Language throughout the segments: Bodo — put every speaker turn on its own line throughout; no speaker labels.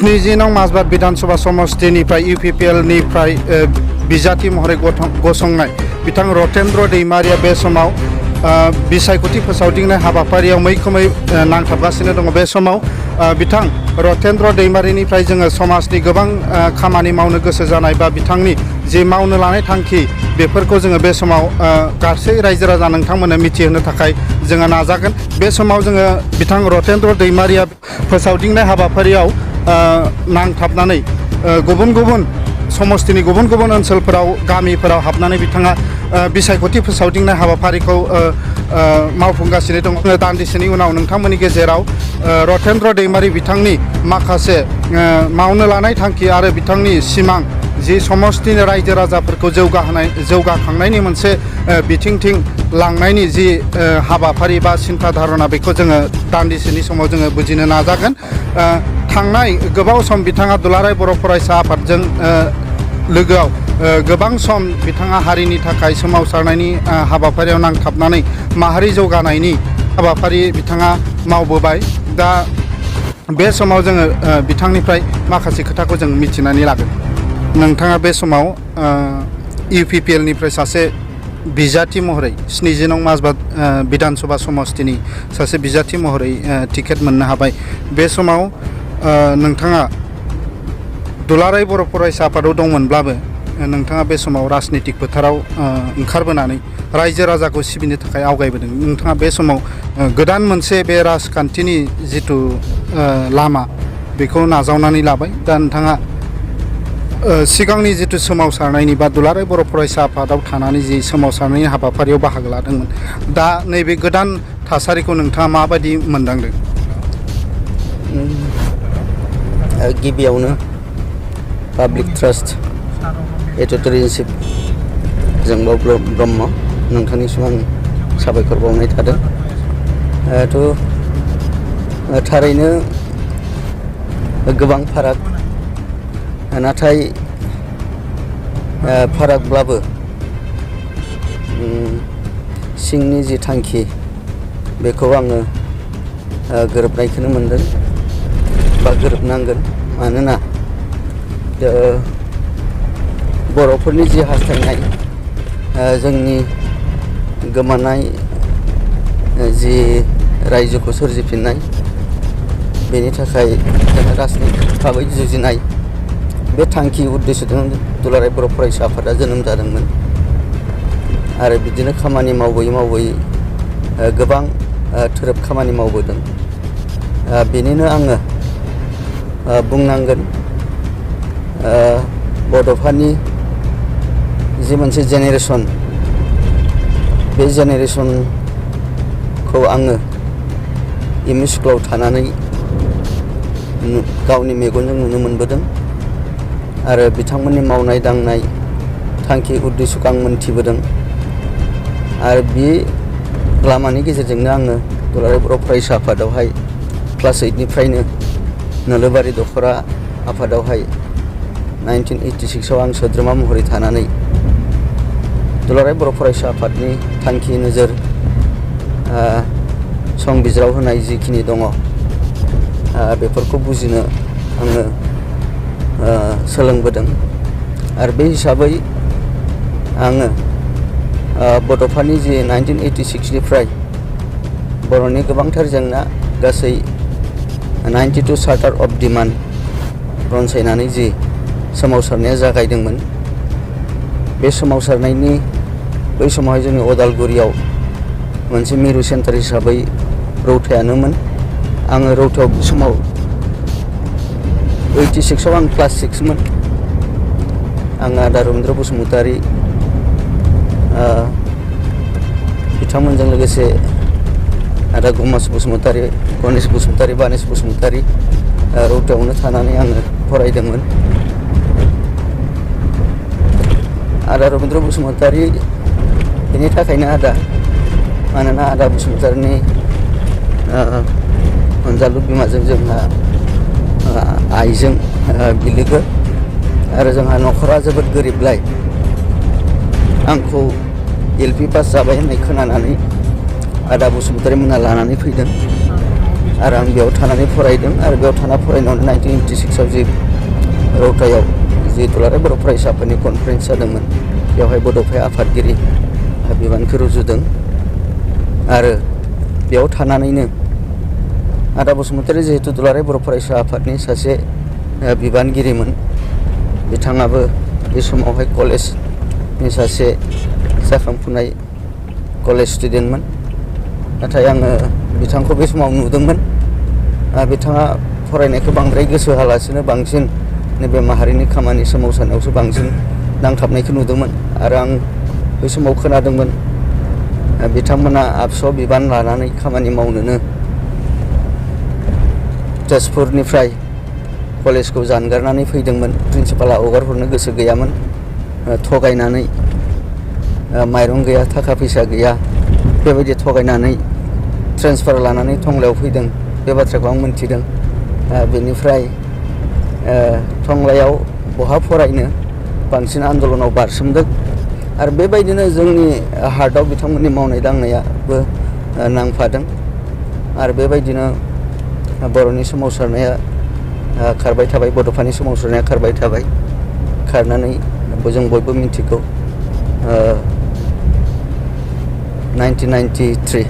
स्निजि नं माजबाद विधानसभा समष्टिनिफ्राय इउपिपिएलनिफ्राय बिजाथि महरै गसंनाय बिथां रतेन्द्र दैमारिया बे समाव बिसायख'थि फोसावदिंनाय हाबाफारियाव मैखोमै नांथाबगासिनो दङ। बे समाव बिथां रतेन्द्र दैमारिनिफ्राय जोङो समाजनि गोबां खामानि मावनो गोसो जानाय बा बिथांनि जे मावनो लानाय थांखि बेफोरखौ जोङो बे समाव गासै रायजो राजा नोंथांमोननो मिथिहोनो थाखाय जोङो नाजागोन। बे समाव जोङो बिथां रतेन्द्र दैमारिया फोसावदिंनाय हाबाफारियाव नांथाबनानै गुबुन गुबुन समष्टिनि गुबुन गुबुन ओनसोलफोराव गामिफोराव हाबनानै बिथाङा बिसायख'थि फोसावदिंनाय हाबाफारिखौ मावफुंगासिनो दङ। दान्दिसेनि उनाव नोंथांमोननि गेजेराव रतेन्द्र दैमारि बिथांनि माखासे मावनो लानाय थांखि आरो बिथांनि सिमां जि समष्टिनि रायजो राजाफोरखौ जौगाखांनायनि मोनसे बिथिंथिं लांनायनि जि हाबाफारि बा सिन्था धारना बेखौ जोङो दान्दिसेनि समाव जोङो बुजिनो नाजागोन। थांनाय गोबाव सम बिथाङा दुलाराय बर' फरायसा आफादजों लोगोआव गोबां सम बिथाङा हारिनि थाखाय सोमावसारनायनि हाबाफारियाव नांथाबनानै माहारि जौगानायनि हाबाफारि बिथाङा मावबोबाय। दा बे समाव जोङो बिथांनिफ्राय माखासे खोथाखौ जों मिथिनानै लागोन। नोंथाङा बे समाव इउपिपिएलनिफ्राय सासे बिजाथि महरै स्निजि नं माजबाद विधानसभा समष्टिनि सासे बिजाथि महरै टिकेट मोननो हाबाय। बे समाव नोंथाङा दुलाराय बर' फरायसा आफादाव दंमोनब्लाबो नोंथाङा बे समाव राजनितिक फोथाराव ओंखारबोनानै रायजो राजाखौ सिबिनो थाखाय आवगायबोदों। नोंथाङा बे समाव गोदान मोनसे बे राजखान्थिनि जिथु लामा बेखौ नाजावनानै लाबाय। दा नोंथाङा सिगांनि जिथु सोमावसारनायनि बा दुलाराय बर' फरायसा आफादाव थानानै जि सोमावसारनायनि हाबाफारियाव बाहागो लादोंमोन, दा नैबे गोदान थासारिखौ नोंथाङा माबायदि मोनदांदों?
गिबियावनो पाब्लिक ट्रास्ट एडिट'रियेलशिप जोंबाव ब्रह्म नोंथांनिसिम आं साबायखर बावनाय थादों। थारैनो गोबां फाराग, नाथाय फारागब्लाबो सिंनि जि थांखि बेखौ आङो गोरोबनायखौनो मोनदों बा गोरोबनांगोन। मानोना बर'फोरनि जि हास्थायनाय जोंनि गोमानाय जि रायजोखौ सोरजिफिननाय, बेनि थाखाय जोङो राजनितिक भाबै जुजिनाय बे थांखि उद्देश्यजों दुलाराय बर' फरायसा आफादा जोनोम जादोंमोन। आरो बिदिनो खामानि मावबोयै मावबोयै गोबां थोरोब खामानि मावबोदों। बेनिनो आङो बुंनांगोन बड'फानि जि मोनसे जेनेरेसन, बे जेनेरेसनखौ आङो एम इ स्कुलाव थानानै गावनि मेगनजों नुनो मोनबोदों आरो बिथांमोननि मावनाय दांनाय थांखि उद्देश्यखौ आं मोनथिबोदों। आरो बे लामानि गेजेरजोंनो आङो दुलाराय बर' फरायसा आफादावहाय क्लास 8निफ्रायनो नोलोबारि दख'रा आफादावहाय 1986आव आं सोद्रोमा महरै थानानै दुलाराय बर' फरायसा आफादनि थांखि नोजोर संबिजिराव होनाय जिखिनि दङ बेफोरखौ बुजिनो आङो सोलोंबोदों। आरो बे हिसाबै आङो बड'फानि जि 1986निफ्राय बर'नि गोबांथार जेंना, गासै 92 चार्टार अफ डिमान्ड रनसायनानै जि सोमावसारनाया जागायदोंमोन, बे सोमावसारनायनि बै समावहाय जोंनि अदालगुरियाव मोनसे मिरु सेन्टार हिसाबै रौतायानोमोन। आङो रौतायाव बे समाव 86आव आं क्लास 6मोन। आं आदा रबिन्द्र बसुमतारी बिथांमोनजों लोगोसे आदा गमास बसुमतारी, गणेश बसुमतारी, बानेश बसुमतारी रौतायावनो थानानै आङो फरायदोंमोन। आदा रबिन्द्र बसुमतारी बेनि थाखायनो आदा, मानोना आदा बसुमतारीनि अनजालु बिमाजों जोंहा आइजों बिलोगो आरो जोंहा न'खरा जोबोद गोरिबलाय आंखौ LP पास जाबाय होननाय खोनानानै आदा बसुमतारी मोनहा लानानै फैदों आरो आं बेयाव थानानै फरायदों आरो बेयाव थाना फरायनायावनो 1986 आव जि रौतायाव जि दुलाराय बर' फरायसा आफादनि कनफारेन्स जादोंमोन बेवहाय बड'फा आफादगिरि बिबानखौ रुजुदों आरो बेयाव थानानैनो आदा बसुमतारी जिहेतु दुलाराय बर' फरायसा आफादनि सासे बिबानगिरिमोन बिथाङाबो बे समावहाय कलेजनि सासे जाखांफुनाय कलेज स्टुडेन्टमोन नाथाय आङो बिथांखौ बे समाव नुदोंमोन बिथाङा फरायनायखौ बांद्राय गोसो होआलासिनो बांसिन नैबे माहारिनि खामानि सोमावसारनायावसो बांसिन नांथाबनायखौ नुदोंमोन आरो आं बै समाव खोनादोंमोन बिथांमोना आबसुआव बिबान लानानै खामानि मावनोनो तेजपुरनिफ्राय कलेजखौ जानगारनानै फैदोंमोन प्रिन्सिपाला हगार हरनो गोसो गैयामोन थगायनानै माइरं गैया थाखा फैसा गैया बेबायदि थगायनानै ट्रेन्सफार लानानै टंलायाव फैदों बे बाथ्राखौ आं मोनथिदों बेनिफ्राय टंलायाव बहा फरायनो बांसिन आन्दलनाव बारसोमदों आरो बेबायदिनो जोंनि हार्टआव बिथांमोननि मावनाय दांनायाबो नांफादों आरो बेबायदिनो बर'नि सोमावसारनाया खारबाय थाबाय बड'फानि सोमावसारनाया खारबाय थाबाय खारनानै जों बयबो मिथिगौ 1993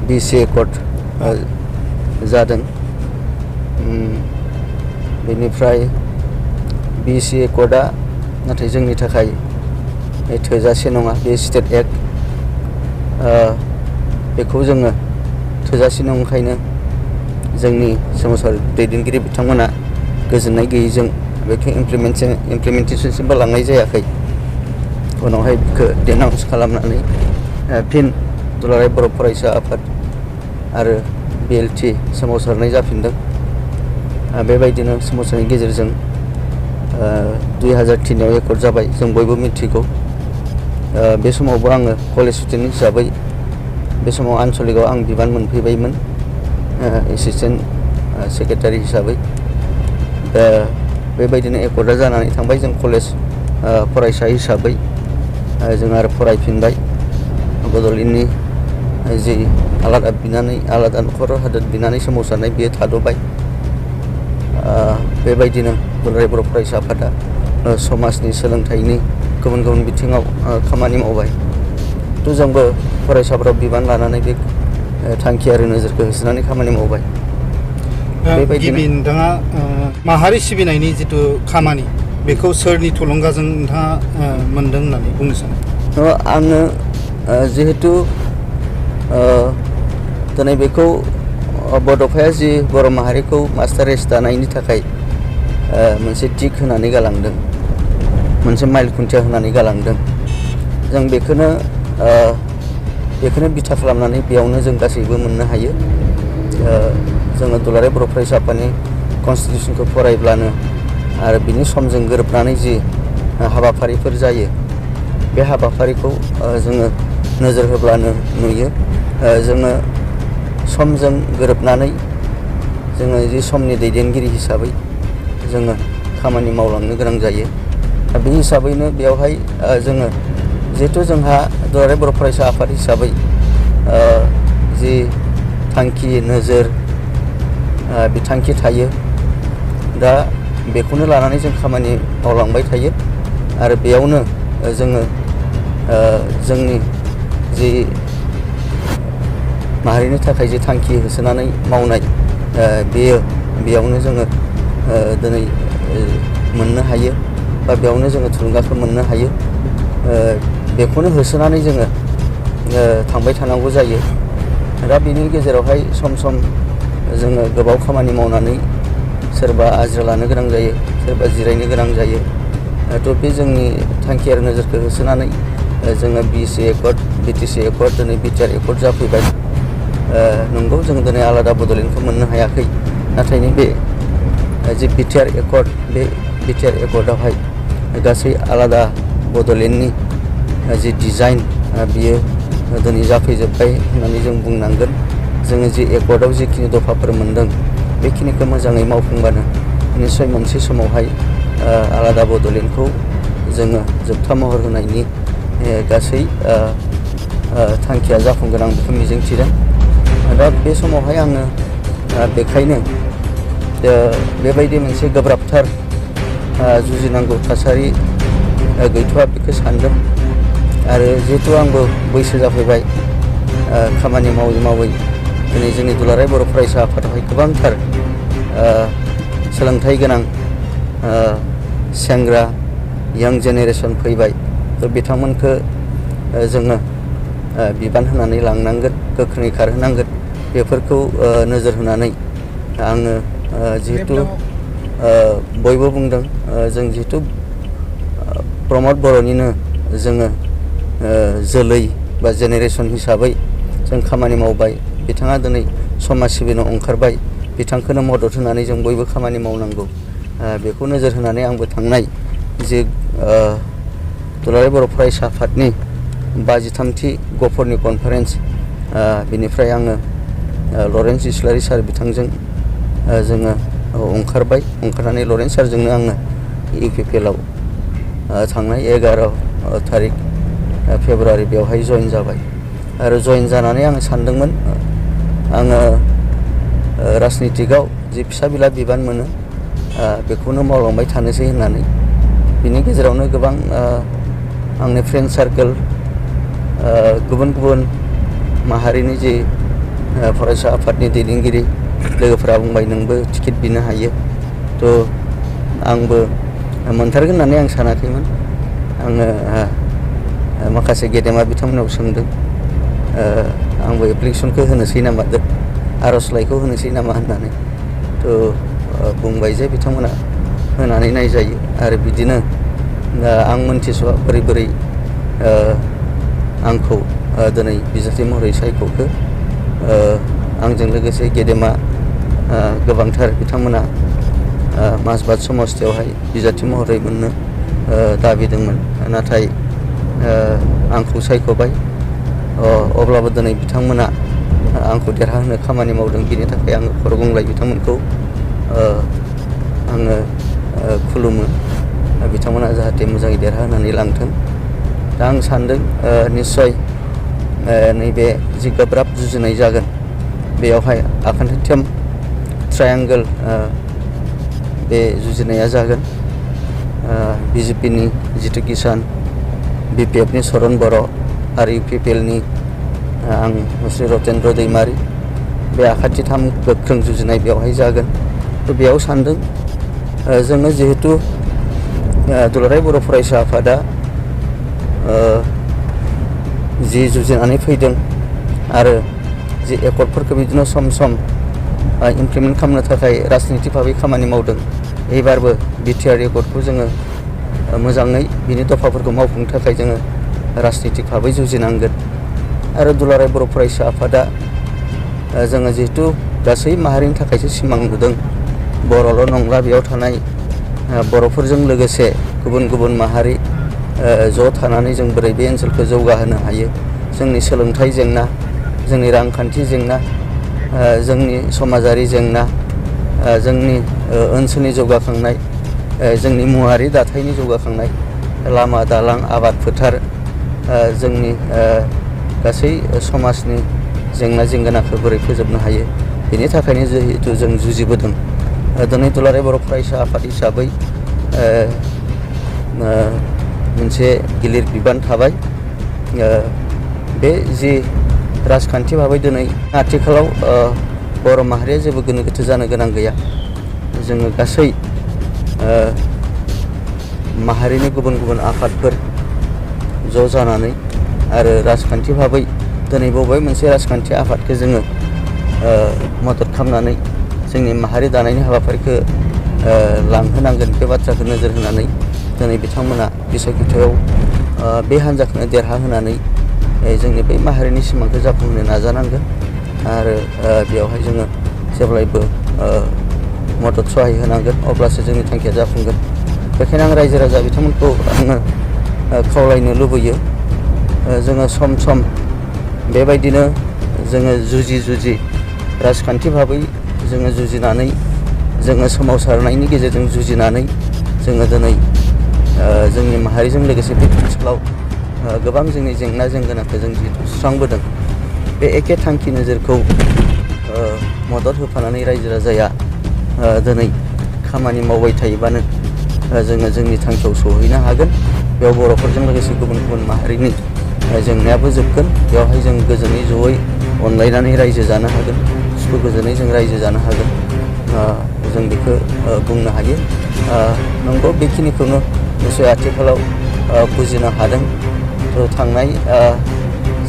BC एकर्ड जादों बेनिफ्राय BC एकर्डआ नाथाय जोंनि थाखाय थोजासे नङा बे स्टेट एक्ट बेखौ जोङो थोजासे नंखायनो जोंनि सोमावसार दैदेनगिरि बिथांमोना गोजोननाय गैयैजों बेखौ इमप्लिमेन्टेसनसिमबो लांनाय जायाखै उनावहाय बेखौ डेनाउन्स खालामनानै फिन दुलाराय बर' फरायसा आफाद आरो BLT सोमावसारनाय जाफिनदों बेबायदिनो सोमावसारनायनि गेजेरजों 2003 आव एकर्ड जाबाय जों बयबो मिथिगौ बे समावबो आङो कलेज स्टुडेन्ट हिसाबै बे समाव आनसलिकआव आं बिबान मोनफैबायमोन एसिस्टेन्ट सेक्रेटारि हिसाबै दा बेबायदिनो एकर्डआ जानानै थांबाय जों कलेज फरायसा हिसाबै जों आरो फरायफिनबाय बड'लेण्डनि जि आलादा न'खर हादोर बिनानै सोमावसारनाय बेयो थाद'बाय बेबायदिनो दुलाराय बर' फरायसा आफादा समाजनि सोलोंथाइनि गुबुन गुबुन बिथिङाव खामानि मावबाय थ' जोंबो फरायसाफोराव बिबान लानानै बे थांखि आरो नोजोरखौ होसोनानै खामानि मावबाय
गिबि नोंथाङा माहारि सिबिनायनि जिथु खामानि बेखौ सोरनि थुलुंगाजों नोंथाङा मोन्दों होननानै बुंनो सानो
आङो जिहेतु दिनै बेखौ बड'फाया जि बर' माहारिखौ मास्टार रेस दानायनि थाखाय मोनसे टिक होनानै गालांदों मोनसे माइल खुन्थिया होनानै गालांदों जों बेखौनो बिथा खालामनानै बेयावनो जों गासैबो मोननो हायो जोङो दुलाराय बर' फरायसा आफादनि कनस्टिटिउसनखौ फरायब्लानो आरो बिनि समजों गोरोबनानै जि हाबाफारिफोर जायो बे हाबाफारिखौ जोङो नोजोर होब्लानो नुयो जोङो समजों गोरोबनानै जोङो जि समनि दैदेनगिरि हिसाबै जोङो खामानि मावलांनो गोनां जायो बे हिसाबैनो बेवहाय जोङो जिहेथु जोंहा दुलाराय बर' फरायसा आफाद हिसाबै जि थांखि नोजोर बिथांखि थायो दा बेखौनो लानानै जों खामानि मावलांबाय थायो आरो बेयावनो जोङो जोंनि जि माहारिनि थाखाय जि थांखि होसोनानै मावनाय बेयावनो जोङो दिनै मोननो हायो बा बेयावनो जोङो थुलुंगाखौ मोननो हायो बेखौनो होसोनानै जोङो थांबाय थानांगौ जायो दा बेनि गेजेरावहाय सम सम जोङो गोबाव खामानि मावनानै सोरबा आजिरा लानो गोनां जायो सोरबा जिरायनो गोनां जायो थ' बे जोंनि थांखि आरो नोजोरखौ होसोनानै जोङो BC एकर्ड BTC एकर्ड दिनै BTR एकर्ड जाफैबाय नंगौ जों दिनै आलादा बड'लेण्डखौ मोननो हायाखै नाथाय नैबे जि BTR एकर्ड बे BTR एकर्डआवहाय गासै आलादा बड'लेण्डनि जि डिजाइन बियो दिनै जाफैजोब्बाय होननानै जों बुंनांगोन जोङो जि एकर्डआव जिखिनि दफाफोर मोनदों बेखिनिखौ मोजाङै मावफुंबानो निस्सय मोनसे समावहाय आलादा बड'लेण्डखौ जोङो जोबथा महर होनायनि गासै थांखिया जाफुंगोन आं बेखौ मिजिंथिदों दा बे समावहाय आङो बेखायनो बेबायदि मोनसे गोब्राबथार जुजिनांगौ थासारि गैथ'आ बेखौ सानदों। आरो जिहेतु आंबो बैसो जाफैबाय, खामानि मावै मावै दिनै जोंनि दुलाराय बर' फरायसा आफादावहाय गोबांथार सोलोंथाइ गोनां सेंग्रा यां जेनेरेसन फैबाय। थ' बिथांमोनखौ जोङो बिबान होनानै लांनांगोन, गोख्रोङै खारहोनांगोन। बेफोरखौ नोजोर होनानै आङो जिहेतु बयबो बुंदों जों जिहेतु प्रमद बर'निनो जोङो जोलै बा जेनेरेसन हिसाबै जों खामानि मावबाय। बिथाङा दिनै समाज सिबिनो ओंखारबाय, बिथांखौनो मदद होनानै जों बयबो खामानि मावनांगौ। बेखौ नोजोर होनानै आंबो थांनाय जे दुलाराय बर' फरायसा आफादनि 53थि गफरनि कनफारेन्स, बेनिफ्राय आङो लरेन्स इस्लारि सार बिथांजों जोङो ओंखारनानै लरेन्स सारजोंनो आङो UPPL आव थांनाय 11 थारिख फेब्रुवारि बेवहाय जइन जाबाय। आरो जइन जानानै आङो सानदोंमोन आङो राजनितिकआव जि फिसा बिला बिबान मोनो बेखौनो मावलांबाय थानोसै होननानै। बिनि गेजेरावनो गोबां आंनि फ्रेन्ड सार्कोल, गुबुन गुबुन माहारिनि जे फरायसा आफादनि दैदेनगिरि लोगोफोरा बुंबाय नोंबो टिकेट बिनो हायो। थ' आंबो मोनथारगोन होननानै आं सानाखैमोन। आङो माखासे गेदेमा बिथांमोनाव सोंदों आंबो एप्लिकेसनखौ होनोसै नामा, आर'जलाइखौ होनोसै नामा होननानै। थ' बुंबाय जे बिथांमोना होनानै नायजायो। आरो बिदिनो आं मोनथिस'आ बोरै बोरै आंखौ दिनै बिजाथि महरै सायख'खो। आंजों लोगोसे गेदेमा गोबांथार बिथांमोना माजबाद समस्थियावहाय बिजाथि महरै मोननो दाबिदोंमोन, नाथाय आंखौ सायख'बाय। अब्लाबो दिनै बिथांमोना आंखौ देरहाहोनो खामानि मावदों। बिनि थाखाय आङो खरगंग्लाय बिथांमोनखौ आङो खुलुमो। बिथांमोना जाहाथे मोजाङै देरहाहोनानै लांथों। दा आं सानदों निस्सय नैबे जि गोब्राब जुजिनाय जागोन बेयावहाय आखान्थिथाम ट्रायांगोल बे जुजिनाया जागोन। BJPनि जितु किसान, BPFनि सरन बर' आरो UPPLनि आं मुस्रि रतेन्द्र दैमारि, बे आखान्थिथाम गोख्रों जुजिनाय बेवहाय जागोन। थ' बेयाव सानदों जोङो जिहेतु दुलाराय बर' फरायसा आफादा जि जुजिनानै फैदों आरो जि एकर्डफोरखौ बिदिनो सम सम इमप्लिमेन्ट खालामनो थाखाय राजनितिक भाबै खामानि मावदों। एबारबो BTR एकर्डखौ जोङो मोजाङै बिनि दफाफोरखौ मावफुंनो थाखाय जोङो राजनितिक भाबै जुजिनांगोन। आरो दुलाराय बर' फरायसा आफादा जोङो जिहेतु गासै माहारिनि थाखायसो सिमां नुदों। बर'ल' नंला, बेयाव थानाय बर'फोरजों लोगोसे गुबुन गुबुन माहारि ज' थानानै जों बोरै बे ओनसोलखौ जौगाहोनो हायो। जोंनि सोलोंथाइ जेंना, जोंनि रांखान्थि जेंना, जोंनि समाजारि जेंना, जोंनि ओनसोलनि जौगाखांनाय, जोंनि मुवारि दाथायनि जौगाखांनाय, लामा दालां, आबाद फोथार, जोंनि गासै समाजनि जेंना जेंगोनाखौ बोरै फोजोबनो हायो। बेनि थाखायनो जिहेतु जों जुजिबोदों। दिनै दुलाराय बर' फरायसा आफाद हिसाबै मोनसे गिलिर बिबान थाबाय। बे जि राजखान्थि भाबै दिनै आथिखालाव बर' माहारिया जेबो गोनो गोथो जानो गोनां गैया। जोङो गासै माहारिनि गुबुन गुबुन आफादफोर ज' जानानै आरो राजखान्थि भाबै दिनै बबे मोनसे राजखान्थि आफादखौ जोङो मदद खालामनानै जोंनि माहारि दानायनि हाबाफारिखौ लांहोनांगोन, बे बाथ्राखौ नोजोर होनानै दिनै बिथांमोना बिसायख'थियाव बे हान्जाखौनो देरहाहोनानै जोंनि बै माहारिनि सिमांखौ जाफुंहोनो नाजानांगोन। आरो बेवहाय जोङो जेब्लायबो मदद सहाय होनांगोन, अब्लासो जोंनि थांखिया जाफुंगोन। बेखायनो आं रायजो राजा बिथांमोनखौ आङो खावलायनो लुबैयो, जोङो सम सम बेबायदिनो जोङो जुजि राजखान्थि भाबै जोङो जुजिनानै, जोङो सोमावसारनायनि गेजेरजों जुजिनानै जोङो दिनै जोंनि माहारिजों लोगोसे बे ओनसोलाव गोबां जोंनि जेंना जेंगोनाखौ जों जिहेतु सुस्रांबोदों। बे एखे थांखि नोजोरखौ मदद होफानानै रायजो राजाया दिनै खामानि मावबाय थायोबानो जोङो जोंनि थांखियाव सहैनो हागोन। बेयाव बर'फोरजों लोगोसे गुबुन गुबुन माहारिनि जेंनायाबो जोबगोन। बेवहाय जों गोजोनै जयै अनलायनानै रायजो जानो हागोन, सुखु गोजोनै जों रायजो जानो हागोन। जों बेखौ बुंनो हायो। नंगौ, बेखिनिखौनो निसय आथिखालाव बुजिनो हादों। थांनाय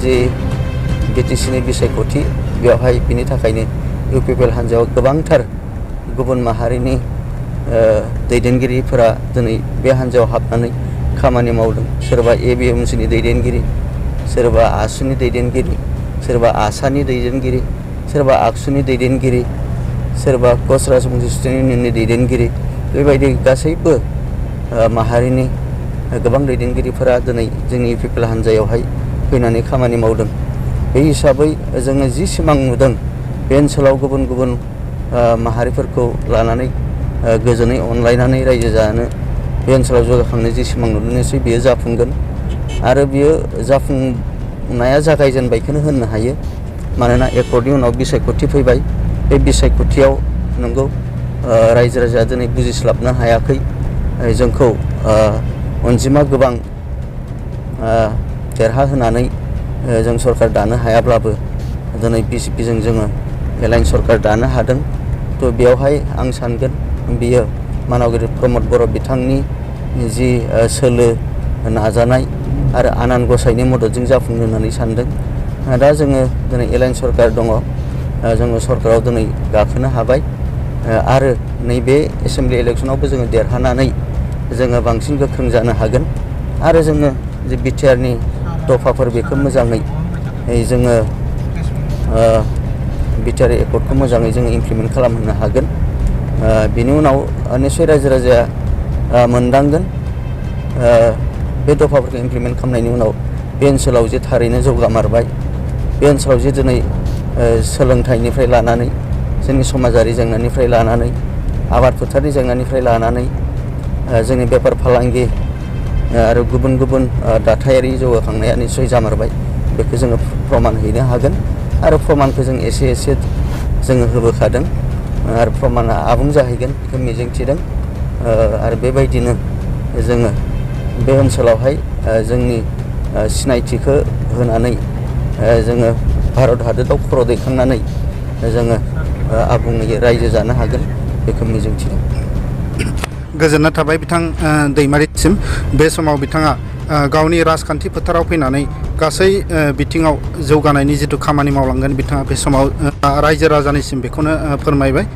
जि बिटिसिनि बिसायख'थि बेवहाय बिनि थाखायनो इउपिपिएल हान्जायाव गोबांथार गुबुन माहारिनि दैदेनगिरिफोरा दिनै बे हान्जायाव हाबनानै खामानि मावदों। सोरबा एबिएमसिनि दैदेनगिरि, सोरबा आसुनि दैदेनगिरि, सोरबा आसानि दैदेनगिरि, सोरबा आगसुनि दैदेनगिरि, सोरबा कच राजबंसि स्टुडेन्ट इउनियननि दैदेनगिरि, बेबायदि गासैबो माहारिनि गोबां दैदेनगिरिफोरा दिनै जोंनि इउपिपिएल हान्जायावहाय फैनानै खामानि मावदों। बे हिसाबै जोङो जि सिमां नुदों बे ओनसोलाव गुबुन गुबुन माहारिफोरखौ लानानै गोजोनै अनलायनानै रायजो जानो बे ओनसोलाव जौगाखांनो जि सिमां नुदों निसय बेयो जाफुंगोन। आरो बियो जाफुंनाया जागायजेनबायखौनो होननो हायो। मानोना एकर्डनि उनाव बिसायख'थि फैबाय। बे बिसायख'थियाव नंगौ रायजो राजाया दिनै बुजिस्लाबनो हायाखै। जोंखौ अनजिमा गोबां देरहाहोनानै जों सरकार दानो हायाब्लाबो दिनै बिजेपिजों जोङो एलायन्स सरकार दानो हादों। थ' बेयावहाय आं सानगोन बियो मानगगिरि प्रमद बर' बिथांनि जि सोलो, नाजानाय आरो आनान गसाइनि मददजों जाफुङो होननानै सानदों। दा जोङो दिनै एलायन्स सरकार दङ। जोङो सरकाराव दिनै गाखोनो हाबाय आरो नैबे एसेम्बलि इलेक्सनावबो जोङो देरहानानै जोङो बांसिन गोख्रों जानो हागोन। आरो जोङो जे बिटिआरनि दफाफोर बेखौ मोजाङै जोङो बिटिआर एकर्डखौ मोजाङै जोङो इमप्लिमेन्ट खालामहोनो हागोन। बिनि उनाव निसय रायजो राजाया मोनदांगोन बे दफाफोरखौ इमप्लिमेन्ट खालामनायनि उनाव बे ओनसोलाव जे थारैनो जौगामारबाय। बे ओनसोलाव जे दिनै सोलोंथाइनिफ्राय लानानै जोंनि समाजारि जेंनानिफ्राय लानानै आबाद फोथारनि जेंनानिफ्राय लानानै जोंनि बेफार फालांगि आरो गुबुन गुबुन दाथायारि जौगाखांनाया निसय जामारबाय। बेखौ जोङो प्रमान हैनो हागोन आरो प्रमानखौ जों एसे एसे जोङो होबोखादों आरो प्रमाना आबुं जाहैगोन बेखौ मिजिंथिदों। आरो बेबायदिनो जोङो बे ओनसोलावहाय जोंनि सिनायथिखौ होनानै जोङो भारत हादोराव खर' दैखांनानै जोङो आबुङै रायजो जानो हागोन बेखौ मिजिंथिदों।
गोजोननाय थाबाय बिथां दैमारिसिम। बे समाव बिथाङा गावनि राजखान्थि फोथाराव फैनानै गासै बिथिङाव जौगानायनि जिथु खामानि मावलांगोन बिथाङा बे समाव रायजो राजानिसिम बेखौनो फोरमायबाय।